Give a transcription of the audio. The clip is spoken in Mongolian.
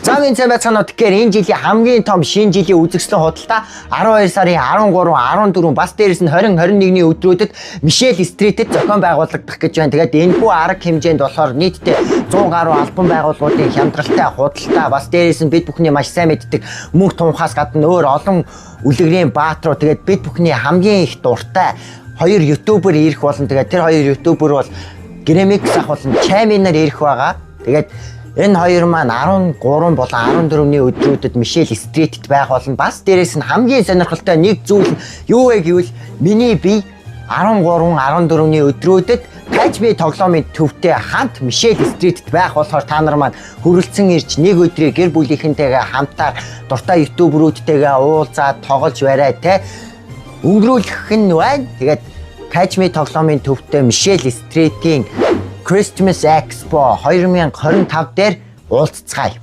За, минь сайн байцгаана уу? Тэгэхээр энэ жилийн хамгийн том шинэ жилийн үзэсгэлэн худалдаа 12 сарын 13, 14, бас дээрэс нь 20, 21-ний өдрүүдэд Мишель Street-д зохион байгуулагдах гэж байна. Тэгээд энэхүү арга хэмжээнд болохоор нийтдээ 100 гаруй албан байгууллагуудын хямдралтай худалдаа, бас дээрэс нь бид бүхний маш сайн мэддэг мөнх тунхаас гадна өөр олон үлгэрийн баатруу, тэгээд бид бүхний хамгийн их дуртай хоёр YouTuber ирэх болно. Тэгээд тэр хоёр YouTuber бол Гремикс ах болон Чаминаар ирэх байгаа. Тэгээд энэ хоёр маань 13 болон 14-ний өдрүүдэд Мишель Street-д байх болно. Бас дээрэс нь хамгийн сонирхолтой нэг зүйл нь юу вэ гэвэл миний бие 13, 14-ний өдрүүдэд Catch Me тоглоомын төвтэй хамт Мишель Street-д байх болохоор та нар маань хүрэлцэн ирж нэг өдрийг гэр бүлийнхэнтэйгээ хамтаар дуртай YouTuber үүдтэйгээ уулзаад, тоглож барай те өнгөрүүлэх нь байна. Тэгээд Catch Me тоглоомын төвтэй Мишель Street-ийн Christmas Expo 2025 дээр уулзцгаая.